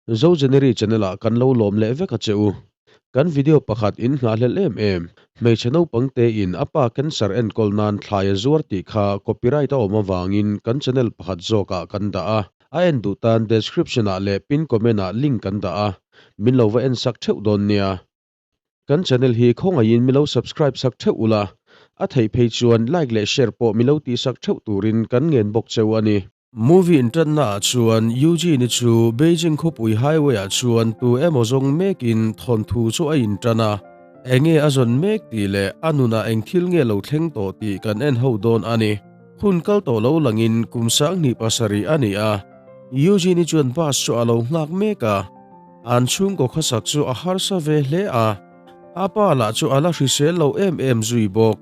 Zogeneri channel ah kan lo lawm leh vek a che u. Kan video pakhat in nghahhlelh em em, hmeichhe naupang te in a pa cancer enkawl nan thlai a zuar tih kha copyright a awm avangin kan channel pakhat zawk ah kan dah a, a en duh tan description ah leh pin comment ah link kan dah a, min lo va en sak theuh dawn nia. Kan channel hi khawngaihin mi lo subscribe sak theuh ula, a theih phei chuan like leh share pawh mi lo tih sak theuh turin kan ngen bawk cheu a ni. Movie inṭanna ah chuan Eugene-i chu Beijing khawpui highway ah chuan tu emaw zawng mekin thawnthu chu a inṭan a, enge a zawn mek tih leh a nunah eng thil nge lo thleng tawh tih kan en ho dawn a ni. Hun kal tawh lo langin kum 27 a ni a, Eugene-i chuan bus chu a lo nghak mek a. An chhungkaw khawsak chu a harsa ve hle a, a pa lah chu a la hrisel lo em em zui bawk.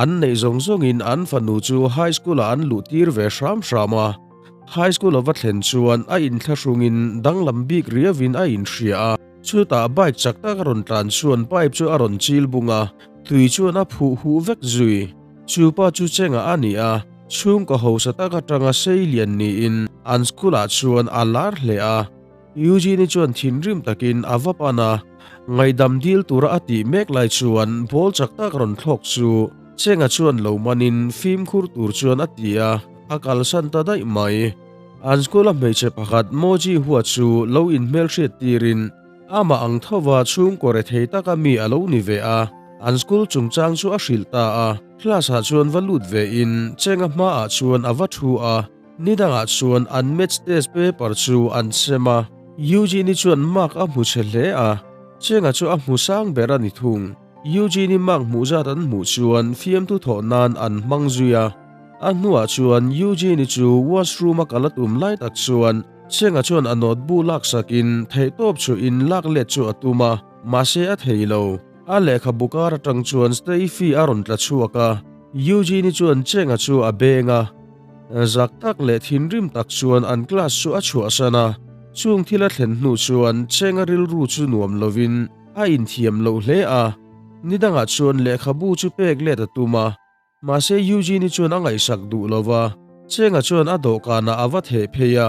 An neih zawng zawngin an fanu chu high school-ah an luh tir ve hram hram a, high school a va thlen chuan a inthlahrungin danglam bik riauin a inhria a. Chutah bike chak tak a rawn tlan chuan pipe chu a rawn chil bung a, tui chuan a phuh huh vek zui. Chu pa chu chengah a ni a, chhungkaw hausa tak atanga sei lian niin an school-ah chuan a lar hle a. Eugene-i chuan thinrim takin a va pan a, ngaihdam dil tura a tih mek lai chuan ball chak tak rawn thlawk chu Chenga chuan lo manin fimkhur tur chuan a ti a, a kalsan ta daih mai. An school-a hmeichhe pakhat Moji Hua chu lo inhmelhriat tirin amah ang thova chhungkaw rethei taka mi a lo ni ve a, an school chungchang chu a hrilh ta a. Class-ah chuan va lut vein Chenga hmaah chuan a va thu a. Ni dangah chuan an maths test paper chu an sem a, Eugene-i chuan mark a hmu chhe hle a, Chenga chu a hmu sang ber a ni thung. Eugene-i mark hmuh zat an hmuh chuan fiamthu thawh nan an hmang zui a. A hnuah chuan Eugene-i chu washroom a kal a tum lai tak chuan Chenga chuan a notebook laksakin theihtawp chu in lak let chu a tum a, mahse a thei lo. A lehkhabu kar atang chuan Steffi a rawn tla chhuak a, Eugene-i chuan Chenga chu a beng a. Zak tak leh thinrim tak chuan an class chu a chhuahsan a, chung thil a thlen hnu chuan Chenga rilru chu nuam lovin a inthiam loh hle a, ni dangah chuan lehkhabu chu pek let a tum a, mahse Eugene-i chuan a ngaihsak duh lo va, Chenga chuan a dawhkanah a va theh phei a,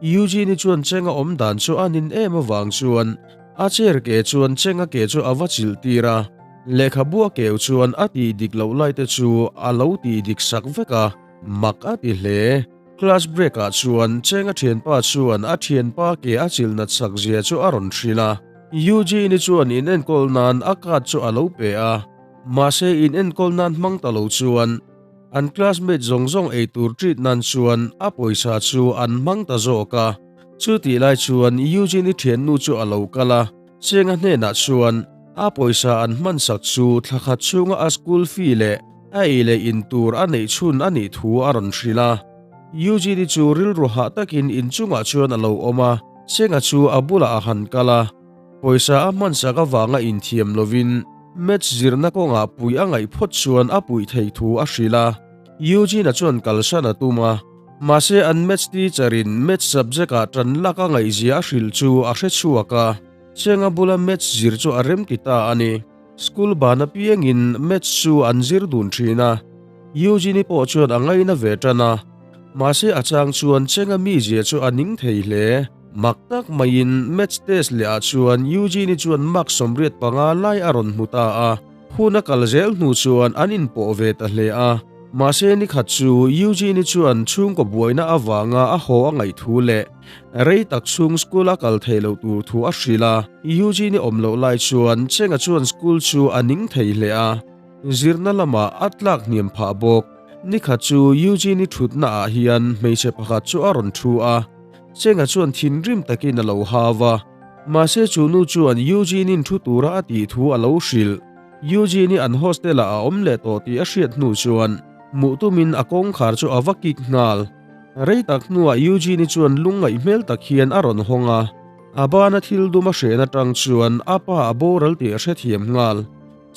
Eugene-i chuan Chenga awm dan chu a nin em avang chuan a chair ke chuan Chenga ke chu a va chilh tir a, lehkhabu a keu chuan a tih dik loh lai te chu a lo tih dik sak vek a. Mak a ti hle. Class break ah chuan Chenga thianpa chuan a thianpa ke a chilh nat sak zia chu a rawn hrilh a. Eugene-i chuan in enkawl nan a card chu a lo pe a. Mahse in enkawl nan hmang ta lo chuan an classmate zawng zawng ei tur treat nan chuan a pawisa chu an hmang ta zawk a. Chutih lai chuan Eugene-i thiannu chu a lo kal a. Chenga hnenah chuan a pawisa an hman sak chu thla khat chhunga a school fee leh a ei leh in tur a neih chhun a nih thu a rawn hrilh a. Eugene-i chu rilru hah takin inchungah chuan a lo awm a, Chenga chu a bulah a han kal a. Pawisa a hman sak avanga inthiam lovin maths zirna kawngah puih a ngaih phawt chuan a puih theih thu a hrilh a. Eugene-a chuan kalsan a tum a. Mahse an maths teacher in maths subject ah tan lak a ngaihzia a hrilh chu a hre chhuak a, Chenga bula maths zir chu a rem ti ta a ni. School ban apiangin maths chu an zir dun thin a, Eugene-i pawh chuan a ngaina ve tan a, mahse a chang chuan Chenga mizia chu a ning thei hle. Mak tak maiin maths test leh ah chuan Eugene-i chuan mark 85 lai a rawn hmu ta a. Hun a kal zel hnu chuan an inpawh ve ta hle a, mahse ni khat chu Eugene-i chuan chhungkaw buaina avanga a haw a ngaih thu leh rei tak chhung school a kal thei loh tur thu a hrilh a. Eugene-i awm loh lai chuan Chenga chuan school chu a ning thei hle a, zirna lamah a tlak hniam phah bawk. Ni khat chu Eugene-i thutna ah hian hmeichhe pakhat chu a rawn thu a, Chenga chuan thinrim takin a lo hau a. Mahse chu nu chuan Eugene-in thu tura a tih thu a lo hrilh. Eugene-i an hostel-ah a awm leh tawh tih a hriat hnu chuan hmuh tumin a kawngkhar chu a va kik nghal. Rei tak hnuah Eugene-i chuan lungngaih hmel tak hian a rawn hawng a, a bana thil dum a hren atang chuan a pa a boral tih a hrethiam nghal.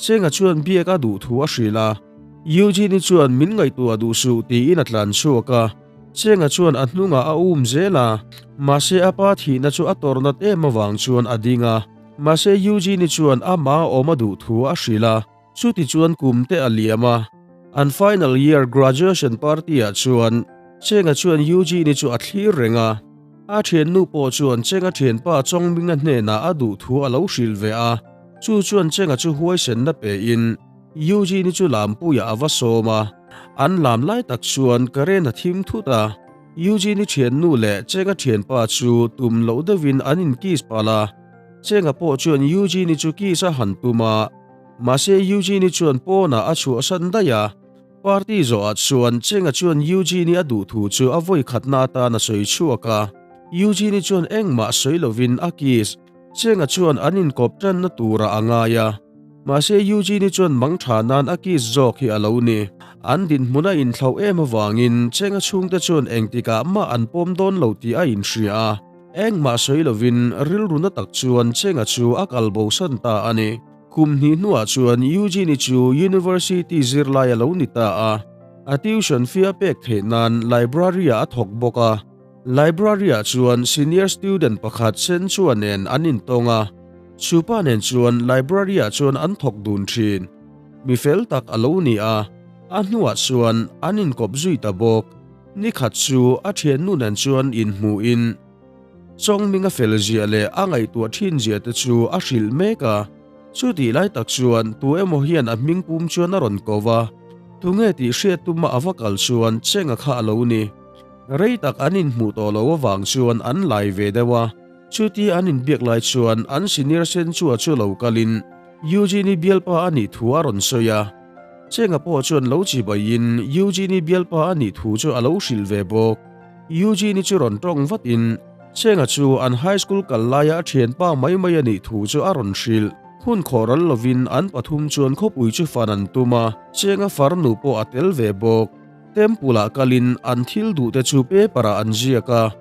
Chenga chuan biak a duh thu a hrilh a, Eugene-i chuan min ngaihtuah duh suh tiin a tlan chhuak a. Chenga chuan a hnungah a um zel a, mahse a pa thihna chu a tawrh nat em avang chuan a ding a. Mahse Eugene-i chuan amah a awm a duh thu a hrilh a, chuti chuan kum te a liam a. An final year graduation party ah chuan Chenga chuan Eugene-i chu a thlir reng a. A thiannu pawh chuan Chenga thianpa Chawngminga hnenah a duh thu a lo hrilh ve a, chu chuan Chenga chu huaisenna pein Eugene-i chu lampuiah a va sawm a, an lam lai tak chuan current a thim thut a, Eugene-i thiannu leh Chenga thianpa chu tum loh deuhin an in kiss palh a, Chenga pawh chuan Eugene-i chu kiss a han tum a, mahse Eugene-i chuan pawnah a chhuahsan daih a. Party zawhah chuan Chenga chuan Eugene-i a duh thu chu a vawi khatna atan a sawi chhuak a, Eugene-i chuan engmah sawi lovin a kiss. Chenga chuan an inkawp tanna turah a ngai a, mahse Eugene-i chuan mangtha nan a kiss zawk hi a lo ni. An dinhmun a inthlauh em avangin Chenga chhungte chuan engtikah mah an pawm dawn lo tih a inhria a, engmah sawi lovin rilru na tak chuan Chenga chu a kal bosan ta a ni. Kum hnih hnuah chuan Eugene-i chu University zirlai a lo ni ta a, a tuition fee a pek theih nan library-ah a thawk bawk a. Library-ah chuan senior student pakhat Senchua nen an intawng a, chupa nen chuan library-ah chuan an thawk dun thin. Mi fel tak a lo ni a, a hnuah chuan an inkawp zui ta bawk. Nikhat chu a thiannu nen chuan inhmuhin, Chawngming a fel zia leh a ngaihtuah thin zia te chu a hrilh mek a, chutih lai tak chuan tu emaw hian a hming pum chuan a rawn ko va, tunge tih hriat tuma a va kal chuan Chenga kha a lo ni. Rei tak an inhmuh tawh lo avang chuan an lai ve deuh a, chutia an inbiak lai chuan an senior Senchua chu lo kalin Eugene-i bialpa a nih thu a rawn sawi a, Chenga pawh chuan lo chibaiin Eugene-i bialpa a nih thu chu a lo hrilh ve bawk. Eugene-i chu rawn tawng vatin Chenga chu an high school kal laia a thianpa mai mai a nih thu chu a rawn hrilh. Hun khawh ral lovin an pathum chuan khawpui chu fan an tum a, Chenga farnu pawh a tel ve bawk. Temple-ah kalin an thil duhte chu paper-ah an ziak a.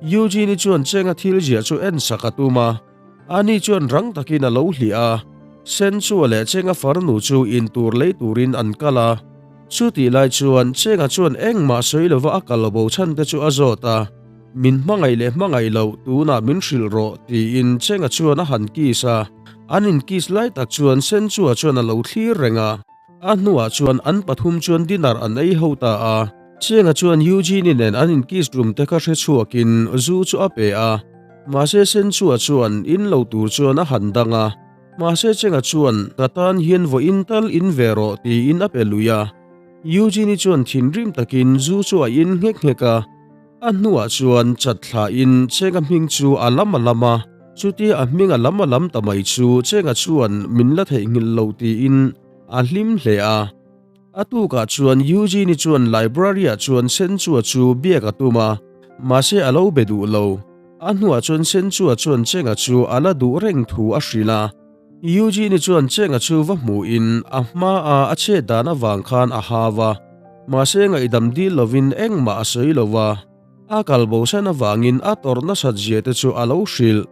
Eugene-i chuan Chenga thil ziah chu en sak a tum a. Ani chuan rang takin a lo hliah a, Senchua leh Chenga farnu chu intur lei turin an kal a. Chutih lai chuan Chenga chuan engmah sawi lova a kal bo chhan te chu a zawt a, Min hmangaih leh hmangaih loh tunah min hrilh rawh tiin Chenga chuan a han kiss a. An inkiss lai tak chuan Senchua chuan a lo thlir reng a. A hnuah chuan an pathum chuan dinner an ei ho ta a. Chenga chuan Eugene-i nen an inkiss tum te kha hre chhuakin zu chu a pe a. Mahse Senchua chuan in lo tur chuan a han dang a. Mahse Chenga chuan ka tan hian vawiin tal in ve rawh tiin a pe lui a. Eugene-i chuan thinrim takin zu chu a in nghek nghek a. A hnuah chuan chat thlain Chenga hming chu a lam a lam a, chutia a hming a lam a lam ta mai chu Chenga chuan min la theihnghilh lo tiin a hlim hle a. A tukah chuan Eugene-i chuan library-ah chuan Senchua chu biak a tum a, mahse a lo be duh lo. A hnuah chuan Senchua chuan Chenga chu a la duh reng thu a hrilh a. Eugene-i chuan Chenga chu va hmuhin a hmaa a chet dan avang khan a hau a, mahse ngaihdam dil lovin engmah a sawi lo a, a kal bosan avangin a tawrh nasat zia te chu a lo hrilh.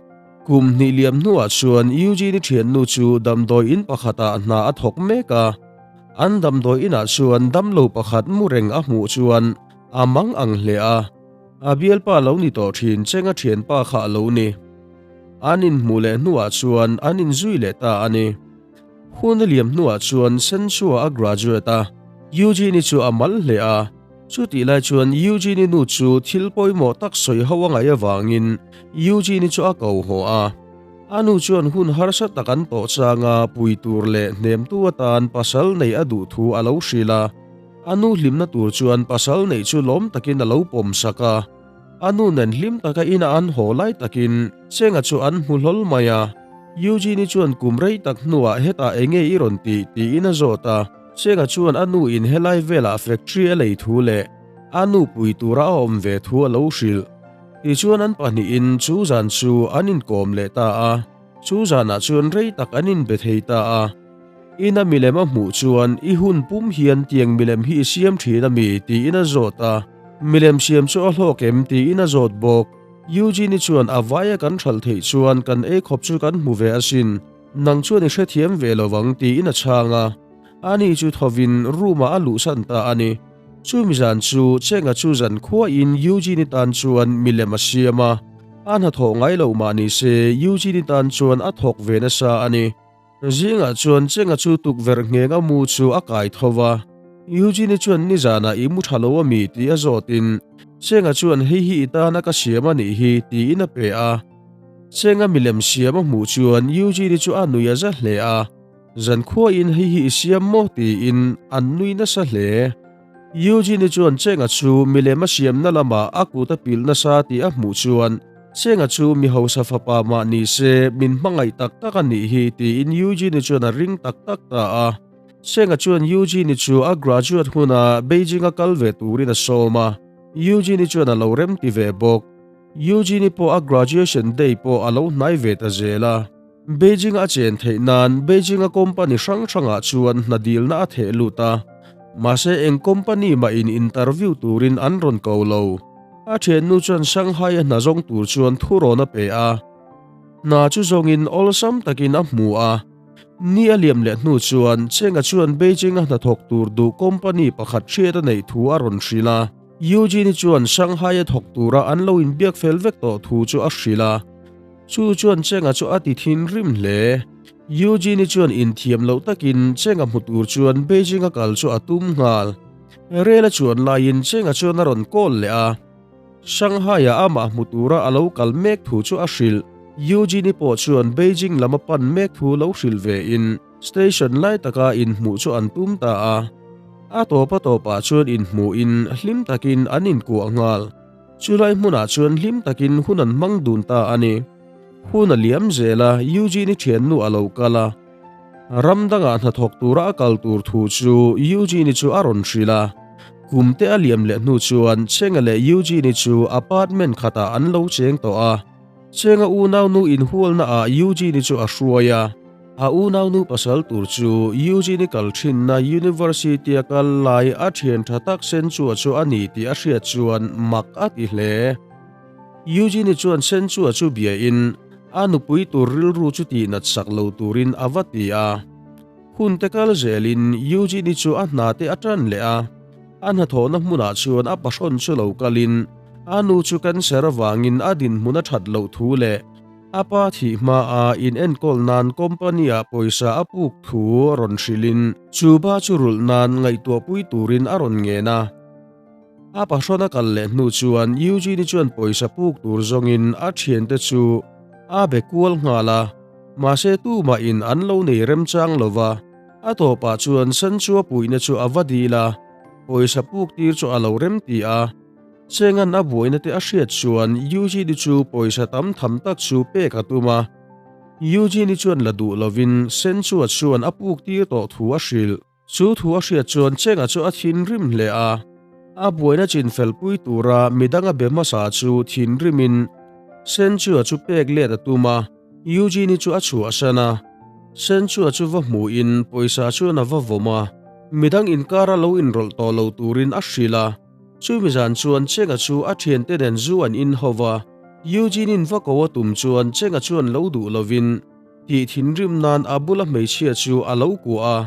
Kum hnih liam hnuah chuan Eugene-i thiannu chu damdawi in pakhatah hna a thawk mek a, an damdawi inah chuan damlo pakhat mu reng a hmuh chuan a mang ang hle a, a bialpa lo ni tawh thin Chenga thianpa kha a lo ni. An inhmuh leh hnuah chuan an inzui leh ta a ni. Hun a liam hnuah chuan Senchua a graduate a, Eugene-i chu a mal hle a. Chutih lai chuan Eugene-i nu chu thil pawimawh tak sawi ho a ngaih avangin Eugene-i chu a ko haw a. A nu chuan hun harsa tak an tawh changa pui tur leh hnemtu atan pasal neih a duh thu a lo hrilh a. A nu hlimna tur chuan pasal neih chu lawm takin a lo pawm sak a. A nu nen hlim taka ina an haw lai takin Chenga chu an hmu hlawl mai a. Eugene-i chuan kum rei tak hnuah hetah enge i rawn tih tiin a zawt a. Chenga chuan a nu in helai velah factory a lei thu leh a nu pui tura a awm ve thu a lo hrilh. Tichuan an pahnihin chu zan chu an inkawm leh ta a. Chu zanah chuan rei tak an inbe thei ta a. Ina milem a hmuh chuan i hun pum hian tiang milem hi i siam thin a mi tiin a zawt a. Milem siam chu a hlawk em tiin a zawt bawk. Eugene-i chuan a vaia kan hralh theih chuan kan ei khawp chu kan hmu ve asin, nang chuan i hrethiam ve lo ang tiin a chhang a. Ani chu thovin room-ah a luhsan ta a ni. Chumi zan chu Chenga chu zan khuain Eugene-i tan chuan milem a siam a. A hnathawh ngai loh mah ni se Eugene-i tan chuan a thawk ve nasa a ni. Zingah chuan Chenga chu tukverh nghenga mu chu a kai tho va. Eugene-i chuan nizanah i mu tha lo a mi tih a zawtin Chenga chuan hei hi i tana ka siam a nih hi tiin a pe a. Chenga milem siam a hmuh chuan Eugene-i chu a nui a za hle a, Zankhuain hei hi i siam maw tiin an nui nasa hle. Eugene-i chuan Chenga chu milem a siamna lamah a kut a pilh nasa tih a hmuh chuan Chenga chu mi hausa fapa mah ni se min hmangaih tak tak a nih hi tiin Eugene-i chuan a ring tak tak ta a. Chenga chuan Eugene-i chu a graduate huna Beijing-a kal ve turin a sawm a, Eugene-i chuan a lo remti ve bawk. Eugene-i pawh a graduation day pawh a lo hnai ve ta zel a. Beijing-a a chen theih nan Beijing-a company hrang hrangah chuan hna dilna a theh lut a, mahse eng company mah in interview turin an rawn ko lo. A thiannu chuan Shanghai-a hna zawng tur chuan thurawn a pe a. Hna chu zawngin awlsam takin a hmu a. Ni a liam leh hnu chuan Chenga chuan Beijing-a hnathawk tur duh company pakhat hriat a neih thu a rawn hrilh a. Eugene-i chuan Shanghai-a thawk tura an lo inbiak fel vek tawh thu chu a hrilh a. Chu chuan Chenga chu a ti thinrim hle. Eugene-i chuan inthiam loh takin Chenga hmu tur chuan Beijing-a kal chu a tum nghal. Rel a chuan laiin Chenga chuan a rawn call leh a. Shanghai-ah amah hmu tura a lo kal mek thu chu a hrilh. Eugene-i pawh chuan Beijing lam a pan mek thu lo hrilh vein station lai taka inhmuh chu an tum ta a. A tawp a tawpah chuan inhmuhin hlim takin an inkuah nghal. Chulai hmunah chuan hlim takin hun an hmang dun ta a ni. Hun a liam zel a, Eugene-i thiannu a lo kal a. Ram dangah hnathawk tura a kal tur thu chu Eugene-i chu a rawn hrilh a. Kum te a liam leh hnu chuan Chenga leh Eugene-i chu apartment khatah an lo cheng tawh a. Chenga unaunu inhualna ah Eugene-i chu a hruai a. A unaunu pasal tur chu Eugene-i kal thinna University a kal lai a thian tha tak Senchua chu a ni tih a hriat chuan mak a ti hle. Eugene-i chuan Senchua chu biain a nupui tur rilru chu tihnat sak lo turin a va ti a. Hun te kal zelin Eugene-i chu a hna te a tan leh a, a hnathawhna hmunah chuan a pahrawn chu lo kalin a nu chu cancer avangin a dinhmun a that loh thu leh a pa thih hmaa inenkawl nan company-ah pawisa a puk thu rawn hrilhin chu ba chu rulh nan ngaihtuahpui turin a rawn ngen a. A pahrawn a kal leh hnu chuan Eugene-i chuan pawisa puk tur zawngin a thiante chu a be kual nghal a. Mahse tumah in an lo nei remchang lo va, a tawpah chuan Sanchua puihna chu a va dil a, pawisa puk tir chu a lo rem ti a. Chengan a buaina te a hriat chuan Eugene-i chu pawisa tam tham tak chu pek a tum a. Eugene-i chuan la duh lovin Sanchua chuan a puk tir tawh thu a hrilh. Chu thu a hriat chuan Chenga chu a thinrim hle a, a buaina chinfelpui tura midang a be hmasa chu thinrimin Senchua chu pek let a tum a, Eugene-i chu a chhuahsan a. Senchua chu va hmuhin pawisa chuan a va vawm a, midang inkara lo inrawlh tawh lo turin a hrilh a. Chumi zan chuan Chenga chu a thiante nen zu an in ho va, Eugene-in va ko a tum chuan Chenga chuan lo duh lovin, Tih thinrim nan a bula hmeichhia chu a lo kuah a,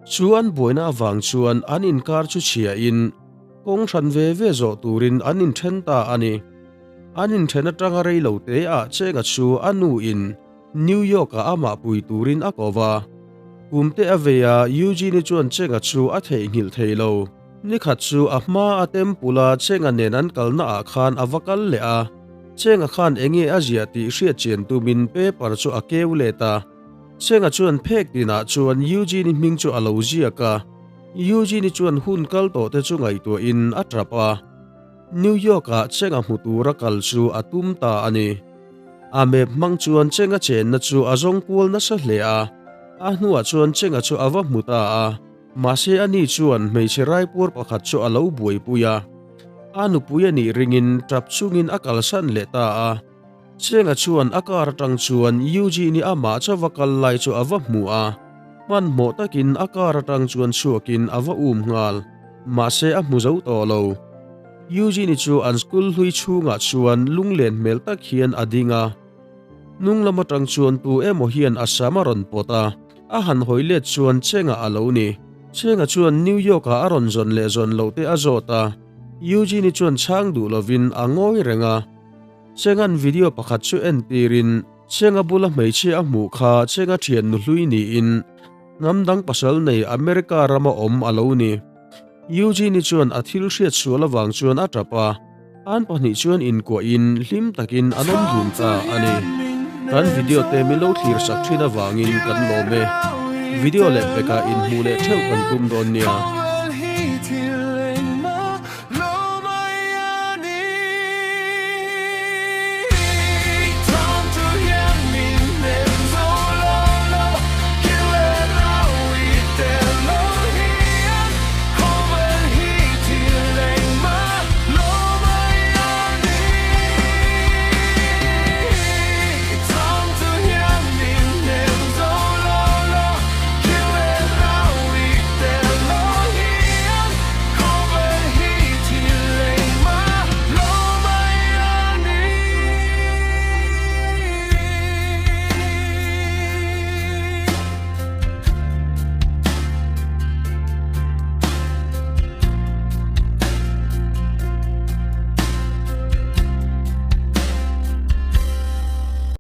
chu an buaina avang chuan an inkar chu chhiain kawng hran ve ve zawh turin an inthen ta a ni. An inthen atanga rei lo teah Chenga chu a nuin New York-ah amah pui turin a ko va. Kumte a vei a, Eugene-i chuan Chenga chu a theihnghilh thei lo. Nikhat chu a hma a temple-a Chenga nen an kalnaah khan a va kal leh a. Chenga khan enge a ziah tih hriat chian tumin paper chu a keu let a. Chenga chuan phek tinah chuan Eugene-i hming chu a lo ziak a. Eugene-i chuan hun kal tawh te chu ngaihtuahin a tap a. New York-ah Chenga hmu tura kal chu a tum ta a ni. A map hmang chuan Chenga chenna chu a zawng kual nasa hle a. A hnuah chuan Chenga chu a va hmu ta a. Mahse ani chuan hmeichhe raipuar pakhat chu a lo buaipui a. A nupui a nih ringin tap chungin a kalsan leh ta a. Chenga chuan a car atang chuan Eugene-i amah chauva kal lai chu a va hmu a. Hmanhmawh takin a car atang chuan chhuakin a va um nghal. Mahse a hmu zo tawh lo. Eugene-i chu an school hlui chhungah chuan lunglen hmel tak hian a ding a. Hnung lam atang chuan tu emaw hian a sam a rawn pawt a. A han hawi let chuan Chenga a lo ni. Chenga chuan New York-ah a rawn zawn leh zawn loh te a zawt a, Eugene-i chuan chhang duh lovin a ngawi reng a. Chenga'n video pakhat chu entirin Chenga bula hmeichhia a hmuh kha Chenga thian nu hlui niin hnam dang pasal nei America rama awm a lo ni. Eugene-i chuan a thil hriat sual avang chuan a tap a, an pahnih chuan inkuahin hlim takin an awm dun ta a ni. Kan video te min lo thlir sak thin avangin kan lawm e. Video leh pekah inhmuh leh theuh kan tum dawn nia.